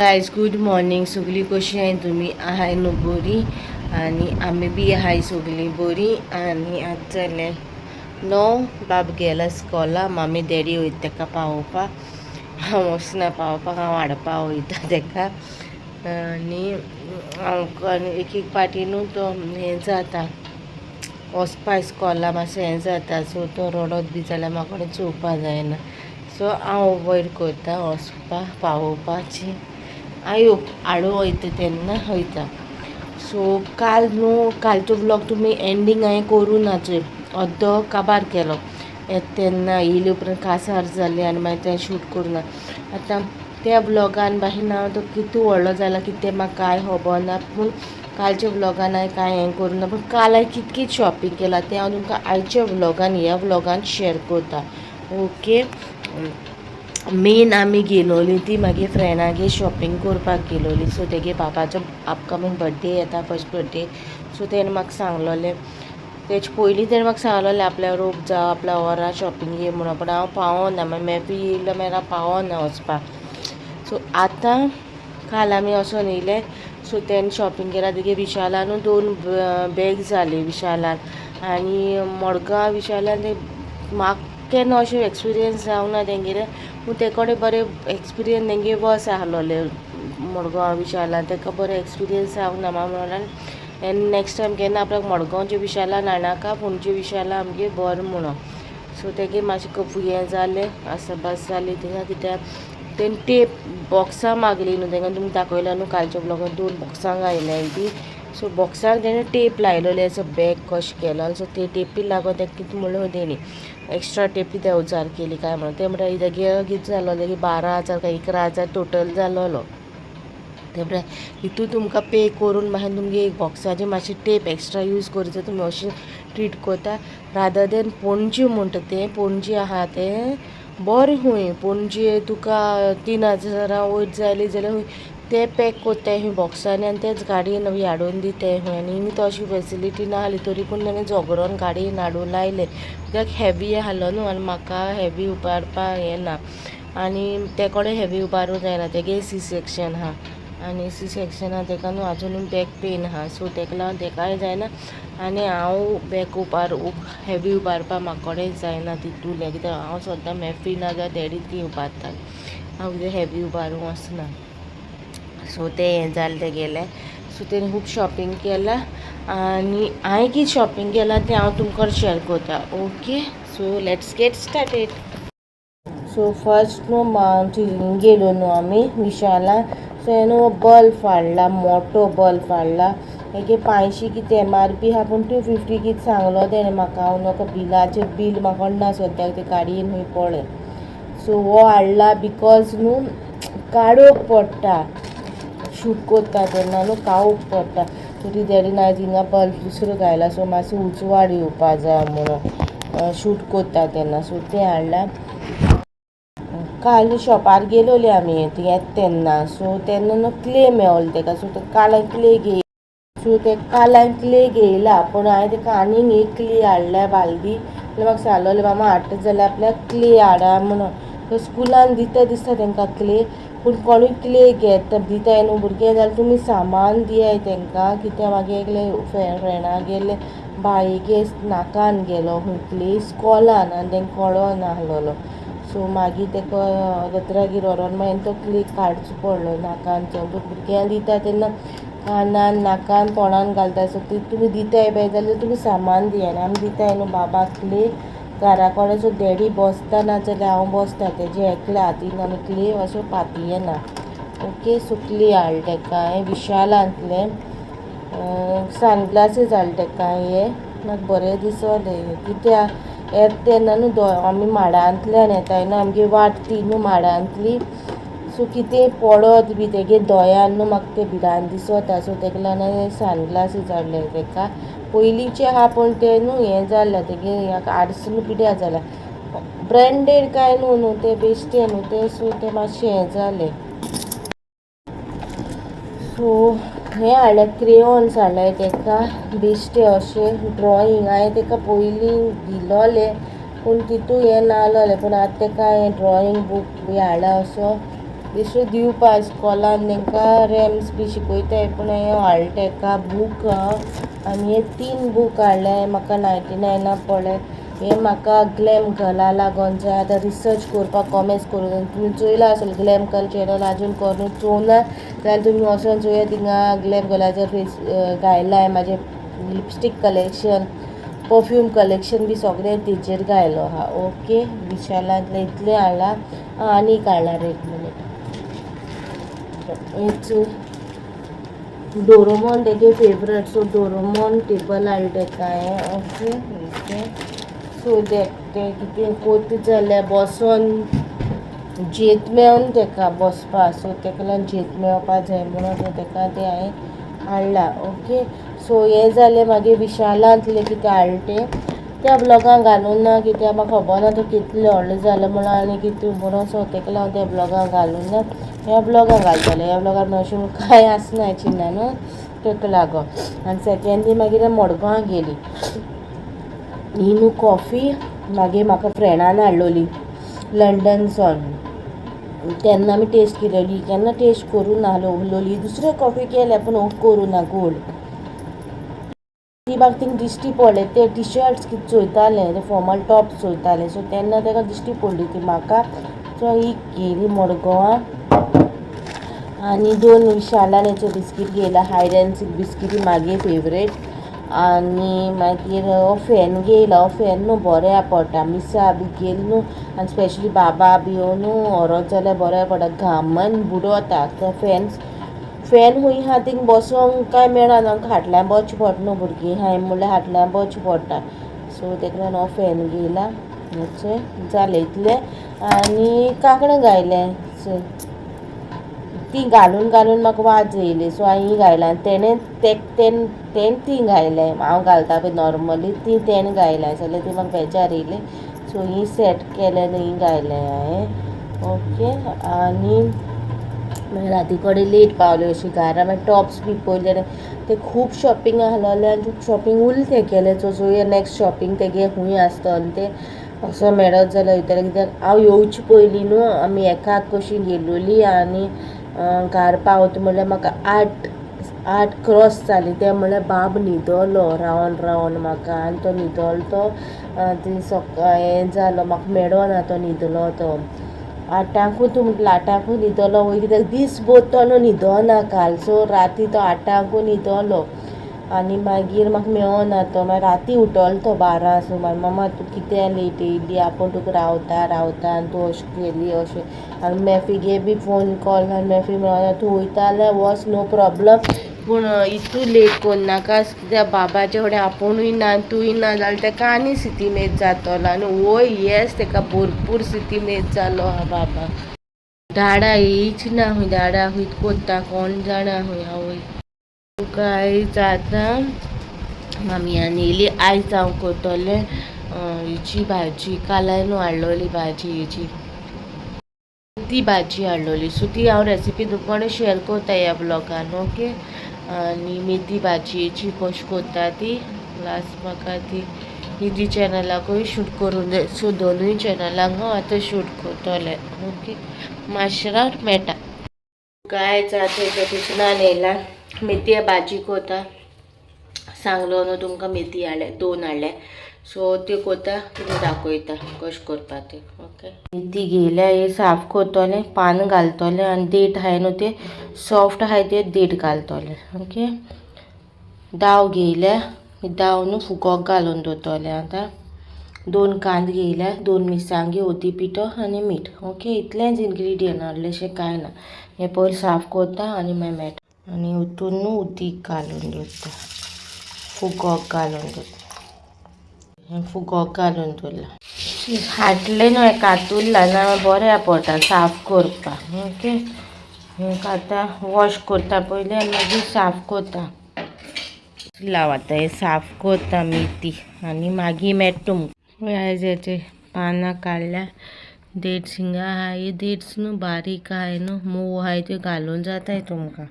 Guys, good morning. सगळीं कशी आहाय तुमी? आहाय न्हू बरी? आनी आमी बी आहाय सगळीं बरी. आनी आतां जालें 9. बाब गेला स्कॉला, मामी डॅडी वयता तेका पावोवपाक. हांव वचना पावोवपाक, हांव हाडपा वयता तेका. आनी हांव एक एक पाटी न्हू तो हें जाता, वचपा इस्कॉला मातशें हें जाता. सो तो रडत बी जाल्यार म्हाका कोणें चोवपा जायना. सो हांव अवॉयड करता वचपा पावोवपाची. हांव हाडूं वयता तेन्ना वयता. सो काल न्हू, कालचो व्लॉग तुमी एंडींग हांवें करूं ना, चोय, अर्दो काबार केलो. येता तेन्ना येयले उपरांत कासार जालें आनी मागीर तें शूट करूं ना. आतां त्या व्लॉगान भाशेन हांव तो कितू व्हडलो जाला कितें म्हाका कांय खबर ना, पूण कालच्या व्लॉगान हांवें कांय हें करूं ना. पूण काल हांवें कित कित शॉपिंग केलां तें हांव तुमकां आयच्या व्लॉगान, ह्या व्लॉगान शेअर करता. ओके, मेन आमी गेलोली ती मागीर फ्रेंडागेर शॉपिंग करपाक गेलोली. सो तेगे बाबाचो अपकमींग बड्डे येता, फर्स्ट बड्डे. सो तेणें म्हाका सांगलोलें, तेजे पयलीं तेणें म्हाका सांगलोलें आपल्या रोग जावं आपल्या वरां शॉपिंग ये म्हणून, पूण हांव पावना. मागीर मेफी येयलो, मागीर हांव पावना वचपाक. सो आतां काल आमी वचोन येयले. सो तेणें शॉपिंग केला तेगे विशालानू दोन बॅग जाली विशालान आनी मडगांव विशालान. ते म्हाका केन्ना अशें एक्सपिरियन्स जावंक ना तेंगेले, पूण ते कडेन बरें एक्सपिरियन्स तेंगे वस आहलोले मडगांव विशालान. तेका बरें एक्सपिरियन्स जावंक ना. म्हाका म्हणोन एन्ड नेक्स्ट टायम केन्ना आपल्याक मडगांवचे विशालान हाडनाका, पणजे विशाला आमगे बरें म्हणोन. सो तेगे मातशें कफ हें जालें, आसाबास जाली थिंगा, कित्याक तेणी टेप बॉक्सां मागली न्हू तेंका. तुमकां दाखयला न्हू कालच्या ब्लॉगान, दोन बॉक्सां घायल्याय ती. सो बॉक्साक तेणें टेप लायलोली, असो बॅग कशें केलो. सो ते टेपी लागून तेका कितें म्हणलें, तेणी एक्स्ट्रा टेपी ते उजार केली काय म्हणून. ते म्हणटा तेगे कितें जालोलें की 12,000 काय 11,000 टोटल जालोलो. ते म्हळ्यार हितू तुमकां पे करून मागीर तुमगे एक बॉक्साची मातशी टेप एक्स्ट्रा यूज करीत तुमी अशें ट्रीट करता, रादर देन पणजे म्हणटा तें पणजे आहा तें बरें खूंय. पणजे तुका 3 हजारां वयर जाली जाल्यार खूंय ते पॅक कोत्ताय खूंय बॉक्सांनी आनी तेच गाडयेन हाडून दिताय खूंय. आनी हिंगा तशी फेसिलिटी ना आसली, तरी पूण तेणें झगडोन गाडयेन हाडून लायले, कित्याक हेवी आसलो न्हू आनी म्हाका हेवी उबारपा हें ना आनी ते कडेन हेवी उबारूंक जायना. तेगे सी सेक्शन आहा आनी सी सेक्शना तेका न्हू आजून बॅक पेन आहा. सो तेका लागून तेकाय जायना आनी हांव बॅक उबार हेवी उबारपा म्हाका कडेन जायना तितूलें, कित्याक हांव सद्दां मॅफी ना जाल्यार डॅडी ती उबारता, हांव कितें हेवी उबारूंक वचना. सो तें हें जालें तेगेलें. सो तेणें खूब शॉपिंग केलां आनी हांवें कितें शॉपिंग केलां तें हांव तुमकां शेअर करता. Okay, so let's get started. So first न्हू आमची गेलो न्हू आमी विशालान. सो हांवें न्हू बल्ब हाडला, मोटो बल्ब हाडला. हेगे 500 कितें एमआरपी आहा, पूण 250 कितें सांगलो तेणें म्हाका. हांव नाका, बिलाचेर बील म्हाका ना सद्याक, ते गाडयेन खंय पळय. सो हो हाडला because न्हू काडूंक पडटा, शूट करता तेन्ना न्हू काडूंक पडटा. तरी डॅडीन आयज हिंगा बल्ब दुसरो घायला, सो मातसो उजवाड येवपा जाय म्हणून शूट करता तेन्ना. सो तें हाडला. काल शॉपार गेलोली आमी थंय येता तेन्ना. सो तेन्ना न्हू क्ले मेवलो तेका. सो काल हांवें क्ले घेय सो ते काल हांवें क्ले घेयला, पूण हांवें तेका आनीक एक क्ले हाडल्या बालदी. म्हाका सांगलोलें, मामा हाडटा जाल्यार आपल्याक क्ले हाडा म्हणून. सो स्कुलान दिता दिसता तेंकां क्ले, पूण कोणूय क्ले घेता दिताय न्हू भुरगे जाल्यार तुमी सामान दियाय तेंकां, कित्याक मागीर एकले फ्रेंडा गेल्ले बायगे नाकान गेलो खंय क्ले इस्कॉलान आनी तेंका कळो नासलेलो. सो मागीर तेका दोतोरागेर व्हरोन मागीर तो क्ले काडचो पडलो नाकानचो. भुरग्यांक दिता तेन्ना कानान, नाकान, तोंडान घालता. सो ती तुमी दिताय पळय जाल्यार तुमी सामान दियाय. आमी दिताय न्हू बाबाक क्ले घरा कडेन, सो डॅडी बसता ना जाल्यार हांव बसता तेजे एकल्या हातीन आमी क्ले अशें पातयेना. ओके, सो क्ले हाडले तेका हांवें विशालांतले. सनग्लासीस हाडले तेका हे, म्हाका बरें दिसले, कित्याक येता तेन्ना न्हू आमी माडांतल्यान येताय न्हू, आमगे वाट ती न्हू माडांतली. सो कितें पडत बी तेगे दोळ्यान न्हू, म्हाका तें भिरांत दिसता. सो तेका लागून हांवें सनग्लासीस हाडले तेका. पयलींचे आहा, पूण ते न्हू हें जाल्ले, तेगे आडसू न्हू पिड्यार जाला. ब्रँडेड काय न्हू न्हू ते बेश्टे न्हू ते. सो ते मातशें हें जालें. सो हें हाडलें, क्रेयॉन्स हाडले तेका बेश्टे अशें ड्रॉइंग. हांवें तेका पयलीं दिलोलें. पूण तितू हें नासलेलें. पूण आतां तेका हें ड्रॉइंग बूक बी हाडला असो बेश्टो दिवपा इस्कॉलान तेंकां रॅम्स बी शिकयताय, पूण हें हाडला तेका बूक. आनी हे तीन बूक हाडले म्हाका 99 पडले. हे म्हाका ग्लॅम गर्ला लागोन जाय आतां रिसर्च करपाक, कॉमेंट्स करून. तुमी चोयला आसतलें ग्लॅम गर्ल चॅनल, आजून कोणूय चोवना जाल्यार तुमी वचोन चोया. थिंगा ग्लॅम गर्लाचेर फेस घायलाय म्हाजें लिपस्टीक कलेक्शन, परफ्यूम कलेक्शन बी सगळें तेजेर घायलो आहा. ओके, विशालांतलें इतलें हाडलां. आनी एक हाडलां रे, एक मिनीट. हेच डोरोमॉन तेगे फेवरेट, सो डोरोमॉन टेबल हाडलें तेका हांवें. ओके ओके, सो that तें कितें कोत्ता जाल्यार बसोन जेत मेळना तेका बसपा, सो तेका लागून जेत मेळपा जाय म्हणून तें तेका तें हांवें हाडलां. ओके, सो हें जालें मागीर विशालांतलें कितें हाडलें तें. त्या ब्लॉगान घालूं ना कित्याक म्हाका खबर ना तो कितलें व्हडलें जालें म्हणून आनी कितें म्हणून. सो तेका लागून त्या ब्लॉगान घालूं ना, ह्या ब्लॉगान घालतलें. ह्या ब्लॉगान अशें म्हूण कांय आसना चिन्ना न्हू, तेका लागून. आनी सेकेंडली मागीर मडगांव गेली. ही न्हू कॉफी मागीर म्हाका फ्रेंडान हाडलोली लंडनसून, तेन्ना आमी टेस्ट केलेली. केन्ना टेस्ट करूं नासलोली. दुसरे कॉफी केल्या पूण करूं ना गोल्ड. ती म्हाका थिंग दिश्टी पडले, ते टिशर्ट्स कितें चोयतालें, ते फॉर्मल टॉप्स चोयतालें, सो तेन्ना ताका दिश्टी पडली ती म्हाका. सो ही गेली मडगांवां आनी दोन विशालान हेच्यो बिस्कीट घेयला, हायड एंड सीक बिस्किटी म्हागे फेवरेट. आनी मागीर हो फॅन घेयला. हो फॅन न्हू बऱ्या पडटा, मिसा बी गेल न्हू आनी स्पेशली बाबा बी येवन न्हू व्हरत जाल्यार बऱ्या पडटा, घामान बुडोता तो फॅन. फॅन खूंय आहा थिंग बसोंक काय मेळना, खाटल्यान बसचें पडटा न्हू, भुरगीं आहाय म्हणल्यार खाटल्यान बसचें पडटा. सो तेका लागून हो फॅन घेयला. जालें इतलें. आनी कांकणां घायलें, तीं घालून घालून म्हाका वाज येयली, सो हांवें हीं घायलां. आनी तेणें तें तेणें तीं घायलें. हांव घालता पळय नॉर्मली तीं तेणें घायलां जाल्यार ती म्हाका बेजार येयली. सो हीं सेट केलें आनी हीं घायलें हांवें. ओके, आनी मागीर राती कडेन लेट पावली अशी घारा. मागीर टॉप्स बी पळयले जाल्यार ते खूब शॉपिंग आहलोलें आनी शॉपिंग उरलें तेगेलें. सो चोवया नॅक्स्ट शॉपिंग तेगे खूंय आसतलें तें, असो मेळत जाल्यार वयतलें. कित्याक हांव येवचे पयलीं न्हू आमी एकाक कशी गेलोली आनी घार पावता म्हणल्यार म्हाका 8 क्रॉस जालीं. तें म्हणल्यार बाब न्हिदलो रावन रावन म्हाका आनी तो न्हिदलो तो ती सकाळ हें जालो, म्हाका मेळना तो न्हिदलो तो. 8ांकूच म्हटल्यार 8ांकूच न्हिदलो वयर, कित्याक दीसभर तो न्हू न्हिदना काल. सो राती तो 8ांकूच न्हिदलो आनी मागीर म्हाका मेळना तो. मागीर राती उठलो तो 12 सुमार, मम्मा तूं कित्याक लेट येयली, आपूण तुका रावता रावता आनी तूं अशें केली अशें. आनी मॅफीगे बी फोन कॉल आनी मॅफी मेळना. तूं वयता जाल्यार वच, नो प्रॉब्लम, पूण इतू लेट कोन्नाका, कित्याक बाबाचे फुडें आपुणूय ना तूंय ना जाल्यार तेका आनी सितीमेज जातलो. आनी वय येस, तेका भरपूर सितीमेज जालो आहा बाबा. डाडा येयच ना खूंय, डाडा खूंय कोत्ता कोण जाणा खूंय आवय. आयज आतां मामयान येयली. आयज हांव करतलें हेची भाजी, काल हांवें न्हू हाडलोली भाजी, हेची ती भाजी हाडलोली. सो ती हांव रेसिपी तुमकां कडेन शेअर करता ह्या ब्लॉगान. ओके, आनी मेथी भाजयेची कशी करता ती प्लस म्हाका ती हिजी चॅनलाकूय शूट करूंक जाय. सो दोनूय चॅनलांक हांव आतां शूट करतलें. ओके, मातशें मेळटा. गायज, आतां हेच्या किचनान येयला, मेथी भाजी कोता. सांगलो न्हू तुमकां, मेथी हाडल्या, दोन हाडल्या. सो त्यो कोता, तुमकां दाखयता कशें करपा तें. ओके, मेथी घेयल्या, हे साफ करतलें, पान घालतलें आनी देठ आहाय न्हू ते सॉफ्ट आहाय ते देठ घालतलें. ओके, दाव घेयल्या, दाव न्हू फुगोक घालून दवरतलें. आतां दोन कांदे घेयल्या, दोन मिरसांगी, हळदी पिठो आनी मीठ. ओके, इतलेंच इन्ग्रिडियंट, व्हडलेंशें कांय ना. हें पयलीं साफ करता आनी मागीर मेळटा. आनी हितून न्हू उदीक घालून दवरता, फुगोक घालून दवरता. हें फुगोक घालून दवरलां. हाडलें न्हू हें कातुरलां ना बऱ्या पडटा साफ करपाक. ओके, हें आतां वॉश करता पयलीं आनी मागीर साफ करता. लाव आतां हें साफ करता मेथी आनी मागीर मेळटा तुमकां. आयज हेचे पानां काडल्या, देठ हिंगा आहा. ही देठ न्हू बारीक आहाय न्हू, मोव आहाय, त्यो घालून जाताय तुमकां.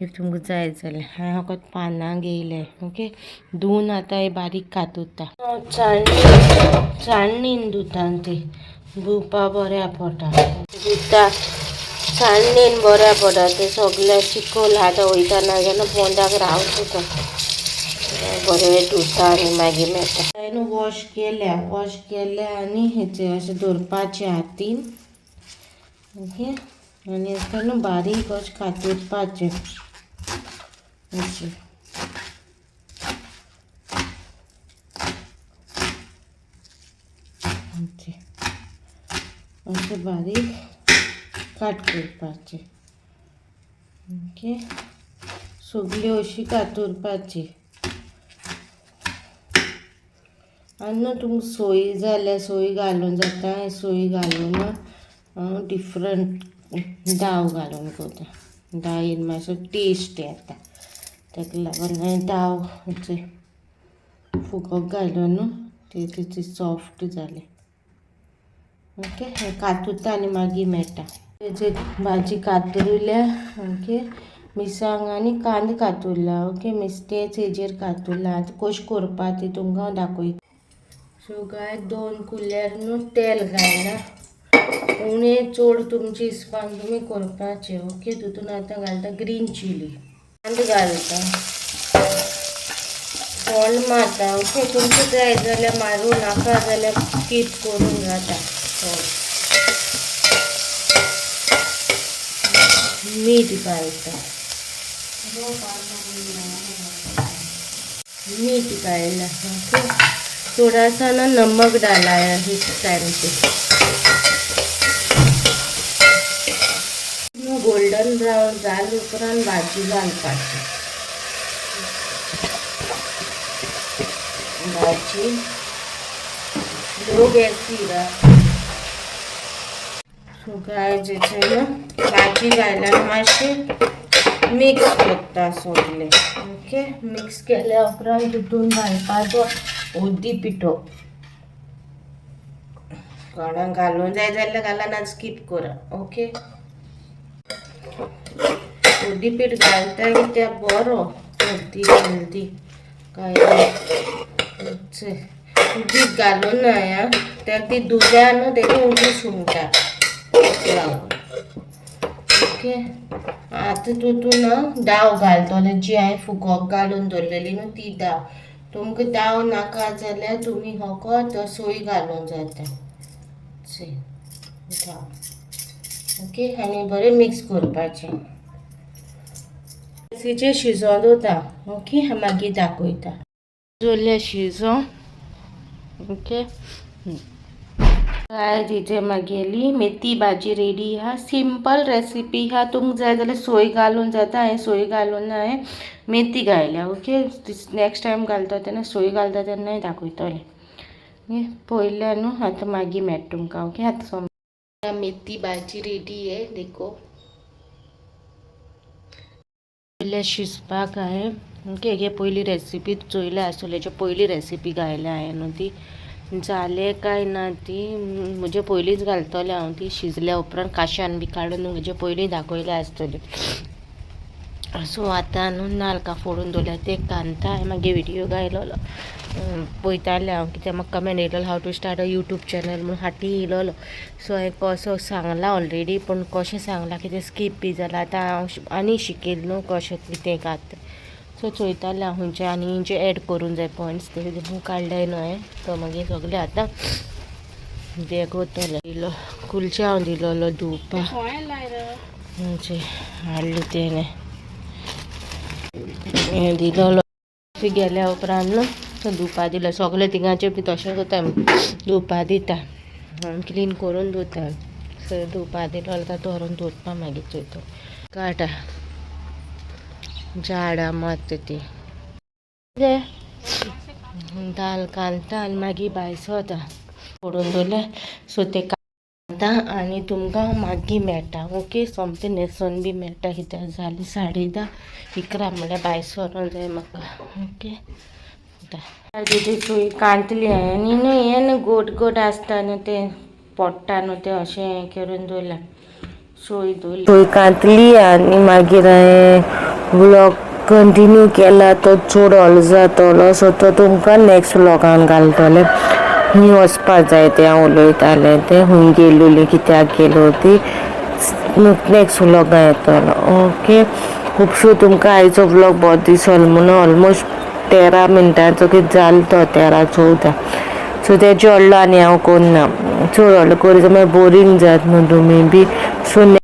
If तुमकां जाय जाल्यार हांवें फकत पानां घेयलें. ओके, धुवन आतां हे बारीक कातुरता. चाळणी चाळणीन धुता ती, धुवपा बऱ्या पडटा. धुता चाळणीन बऱ्या पडटा, ते सगळे चिकोल आतां वयता, ना जाल्यार पोंदाक रावता तो. बरें धुता आनी मागीर मेळटा. हांवें वॉश केल्या, वॉश केल्या आनी हेचे अशें दवरपाचें हातीन. ओके, आनी अशें न्हू बारीक अशें कातुरपाचें अशें. अशें बारीक काट करपाचें. ओके, सगल्यो अशी कातुरपाची. आनी न्हू तुमकां सोय जाल्यार सोय घालूं जाता. सोय घालून हांव डिफरंट दाव घालून करता. दाळीन मातसो टेस्ट येता, ताका लागून हांवें दाव फुगोवंक घायलो न्हू, ते तेचे सॉफ्ट जाले. ओके, कातुरता आनी मागीर मेळटा. तेजे भाजी कातुरल्या. ओके, मिरसांग आनी कांदो कातुरला. ओके, तेच हेजेर कातुरला. आतां कशें करपा ती तुमकां हांव दाखयता. सो गायज, 2 कुल्यार न्हू तेल घायला, उणें चड तुमचे हिसपान तुमी करपाचें. ओके, तितून आतां घालता ग्रीन चिली, कांदो घालता, फोंड मारता. ओके, तुमकां जाय जाल्यार मारूं, नाका जाल्यार स्कीप करूंक जाता. मीठ घालता, मीठ घायला. ओके, थोड़ा सा ना नमक डाला है इस टाइम पे. गोल्डन ब्राउन जाले उपरांत भाजी घालपाची. भाजी लो गॅसीर. सो गायज, ना भाजी घायल्यार मातशें मिक्स करता सगळें. ओके, मिक्स केल्या उपरांत तितून घालपाचो हळदी पिठो. कोणाक घालूंक जाय जाल्यार घाला, ना स्कीप करा. ओके, हळदी पीठ घालता कित्याक बरो हेल्दी हेल्दी काय उदीक घालून ना, त्या ती दुदा न्हू तेजी उदीक सुंगटा लागून. ओके, आतां तितून दाव घालतलें, जी हांवें फुगोवंक घालून दवरलेली न्हू ती दाव. तुमकां दाव नाका जाल्यार तुमी फकत सोय घालूंक जाता दाव. ओके, आनी बरें मिक्स करपाचें. गॅसीचेर शिजोवन दवरता. ओके, मागीर दाखयता. दवरलें शिजोवन. ओके गायज, हिजे मागेली मेथी भाजी रेडी आहा. सिंपल रेसिपी आहा. तुमकां जाय जाल्यार सोय घालून जाता. हांवें सोय घालून हांवें मेथी घायल्या. ओके, नेक्स्ट टायम घालता तेन्ना सोय घालता तेन्नाय दाखयतलें. पळयल्या न्हू, आतां मागीर मेळटा तुमकां. ओके, आतां मेथी भाजी रेडी आहे. देखो, शिजपाक हांवें. ओके, हे पयली रेसिपी चोयल्या आसतली, हेच्या पयली रेसिपी घायल्या हांवें न्हू, ती जालें काय ना ती म्हजे पयलींच घालतलें हांव. ती शिजल्या उपरांत काशान बी काडून म्हजे पयलीं दाखयल्या आसतली. सो आतां न्हू नाल्ल फोडून दवरल्या, ते कांता. हांवें मागीर व्हिडियो घायलोलो, पळयतालें हांव, कित्याक म्हाका comment येयलोलो how to start a YouTube channel म्हणून फाटीं येयलोलो. सो हांवें कसो सांगलां ऑलरेडी, पूण कशें सांगलां कितें स्कीप बी जालां. आतां हांव आनी शिकयलें न्हू कशें कितें घात. सो चोयतालें हांव खंयचे आनी जे एड करूंक जाय पॉयंट्स ते काडले न्हू हांवें. तो मागीर सगळें आतां देख वतलें. दिलो कुलचे हांव दिलोलो धुवपाक, म्हणजे हाडले तेणें हें दिलोलो. गेल्या उपरांत न्हू तो धुवपा दिलो सगळें. तिंगाचें बी तशें करता, धुवपा दिता, क्लीन करून दवरता. सो धुवपा दिलो आतां तो व्हरून दवरपा मागीर चोयता. काटा झाडां मात ती दाल घालता आनी मागीर भायर सरता. फोडून दवरलें, सो ते कांता आनी तुमकां मागीर मेळटा. ओके, सोमतें न्हेसोन बी मेळटा, कित्याक जालीं 10:30, 11 म्हणल्यार भायर सरोंक जाय म्हाका. ओके, तेजी सोय कांतली आनी न्हू हें न्हू गोड गोड आसता न्हू, तें पोडटा न्हू, तें अशें हें करून दवरलां. सोय दवरली, सोय कांतली आनी मागीर हांवें व्लॉग कंटिन्यू केला तो चड व्हडलो जातलो, सो तो तुमकां नॅक्स्ट व्लॉगान घालतलें. खूंय वचपा जाय तें हांव उलयतालें, तें खूंय गेलोली, कित्याक गेलो ती नॅक्स्ट व्लॉगान येतलो. ओके, खुबशो तुमकां आयचो व्लॉग बरो दिसलो म्हणून. ऑलमोस्ट 13 मिनटांचो कितें जालो तो, 13-14. सो तेजे व्हडलो आनी हांव करना, चड व्हडलो करीत मागीर बोरींग जात न्हू तुमी बी. सो